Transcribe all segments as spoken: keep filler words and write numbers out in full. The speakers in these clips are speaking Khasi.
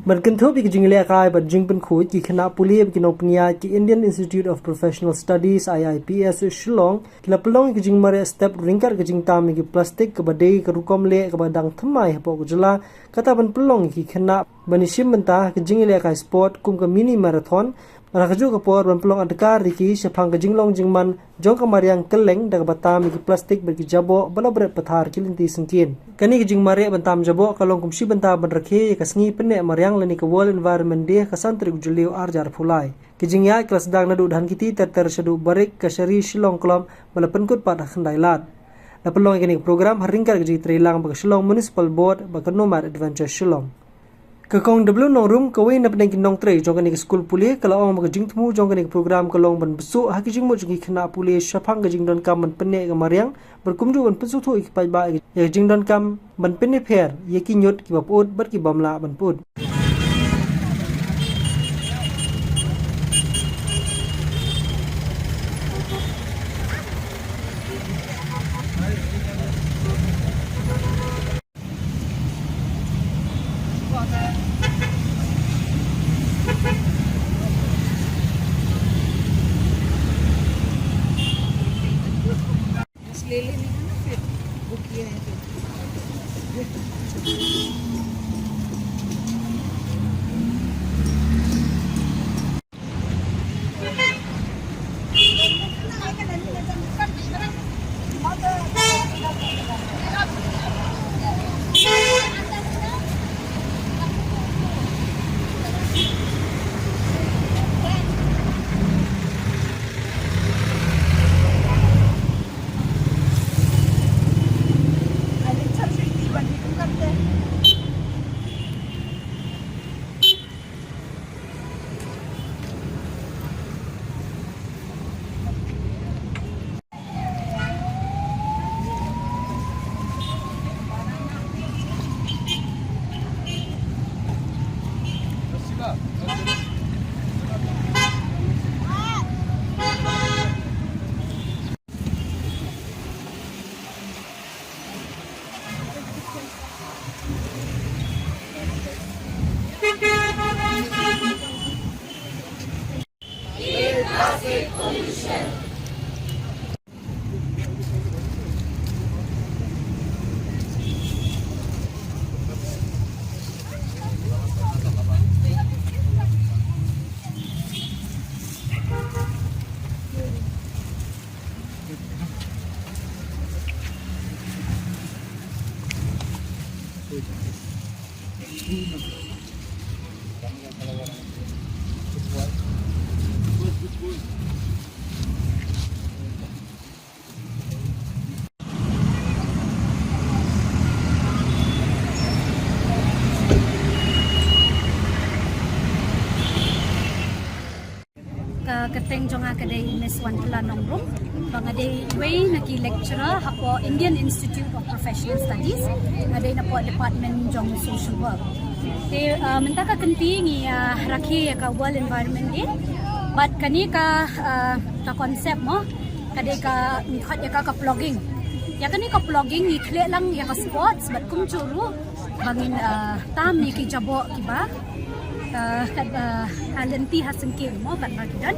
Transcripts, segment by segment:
Ban kynthup ïa ka jingïalehkai bad jingpynkhuid, ki khynnah pule bad ki nongpynïaid ka Indian Institute of Professional Studies, I I P S, Shillong, ki la pynlong ïa ka jingmareh step ryngkat ka jingtam ïa ki plastik kaba dei ka rukom leh kaba dang thymmai hapoh ka jylla, kata ban pynlong ïa ki khynnah ban ïashim bynta ha ka jingïalehkai sport kum ka mini marathon, bad ha kajuh ka por ban pynlong adkar ïa ki shaphang ka jinglong jingman jong ka mariang kylleng da kaba tam ïa ki plastik bad ki jaboh ba la bret pathar ki lynti syngkien. Kane ka jingmareh ban tam jaboh ka long kum shi bynta ban rakhe ïa ka sngi pynneh mariang lane ka World Environment Day ha ka san tarik u Jylliew arhajar arphew lai. Ka jingïaid ka la sdang naduh Dhankheti ter ter shaduh Barik, Kachari, Shillong Club, ba la pynkut pat ha Khyndai Lad. La pynlong ïa kane ka program ha ryngkat ka jingtreilang bad ka Shillong Municipal Board bad ka Nomad Adventure Shillong. Ka Kong W Nongrum, kawei na pdeng ki nongtrei jong kane ka skul pule, ka la ong ba ka jingthmu jong kane ka program ka long ban bsuh ha ki jingmut jong ki khynnah pule shaphang ka jingdonkam ban pynneh ka mariang, bad kumjuh ban pynsngewthuh ïa ki paidbah ïa ka jingdonkam ban pynïapher ïa ki ñiut kiba pyut bad ki bym lah ban pyut. बस ले लेने का ना, फिर वो किया है तो। Ka kyrteng jong nga ka dei Miss Wanthela Nongrum. Ba nga dei iwei na ki lecturer hapoh Indian Institute of Professional Studies. Nga dei napoh department jong social work. Te, uh, mynta ka kynti ngi, uh, rakhe ïa ka World Environment Day. Bad kane ka, uh, ka concept mo, ka dei ka, ngi khot ïa ka ka plogging. Ïa kane ka plogging ngi khleh lang ïa ka sports bad kumjuh ruh ba ngin, ah, tam ïa ki jaboh kiba, ah, kat, ah, ha lynti ha syngkien mo, kat ba ki don.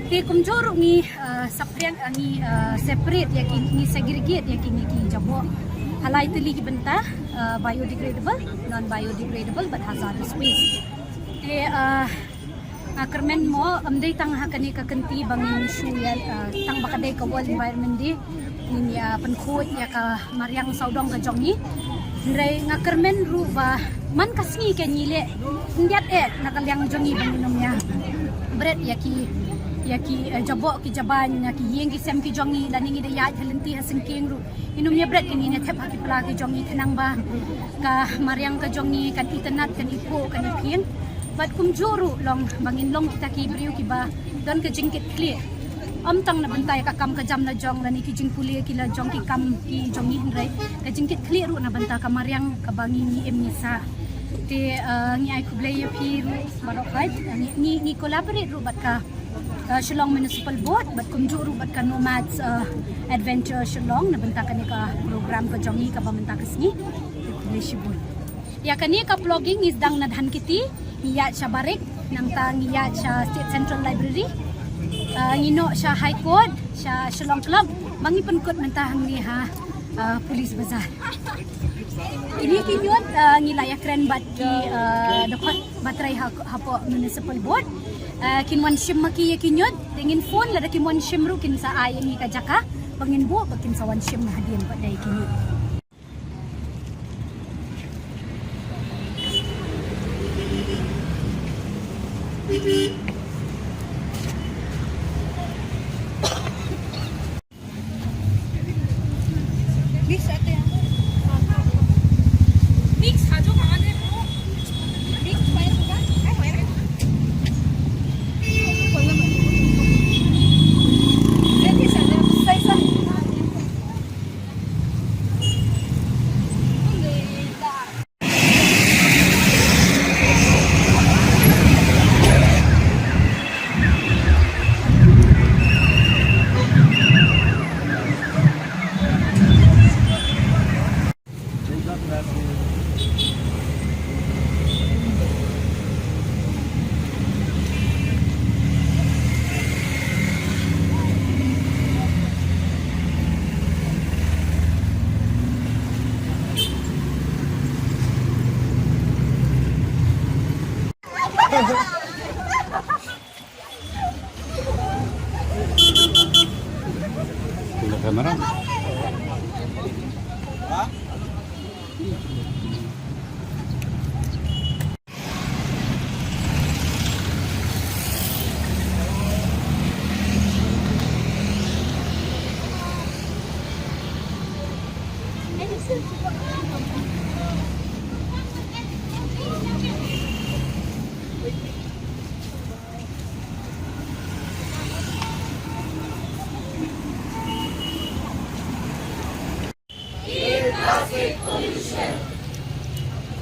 Te kumjuh ruh ngi, ah, saphriang, ah, ngi, ah, separate ïa ki, ngi segregate ïa kine ki jaboh ha lai tylli ki bynta, ah, biodegradable, non biodegradable bad hazardous waste. Te, ah, nga kyrmen mo, ym dei tang ha kane ka kynti ba ngin shu ïa, ah, tang ba ka dei ka World Environment Day ngin ïa pynkhuid ïa ka mariang sawdong ka jong ngi. Hynrei nga kyrmen ruh ba man ka sngi ka ngi leh khyndiat eh na ka liang jong ngi ba ngin ym ïa bret ïa ki, ïa ki, eh, jaboh ki jaban, ïa ki ïing ki sem ki jong ngi, lane ngi da ïaid ha lynti ha syngkien ruh. Ngin ym ïa bret, ngin ïa thep ha ki pla ki jong ngi khnang ba ka mariang ka jong ngi kan itynnad, kan iphuh, kan iphieng. Bad kumjuh ruh long ba ngin long kita ki briew kiba don ka jingkitkhlieh. Ym tang na bynta ïa ka kam ka jam la jong lane ki jingpule ki la jong ki kam ki jong ngi, hynrei ka jingkitkhlieh ruh na bynta ka mariang kaba ngi, ngi im ngi sah. Te, eh, ngi ai khublei ïa phi ruh baroh, ngi, ngi, ngi collaborate ruh bad ka uh, Shillong Municipal Board bad kumjuh ruh bad ka Nomads, uh, Adventure Shillong na bynta kane ka program ka jong ngi kaba mynta ka sngi. Khublei shibun. Ïa kane ka plogging ngi sdang na Dhankheti, ngi ïaid sha Barik, nangta ngi ïaid sha State Central Library. Uh, ngi noh sha High Court, sha Shillong Club, ba ngi pynkut mynta hangne ha, uh, Police Bazar. Kine ki ñiut, uh, ngi la ïakren bad ki, uh, dkhot ba trei ha, hapoh Municipal Board. Uh, kin wan shim ma ki ïa ki ñiut, te ngin phone lada kim wan shim ruh kin sa ai ïa ngi ka jaka ba ngin buh ba kin sa wan shim hadien pat da ïa ki ñiut. Punya kamera.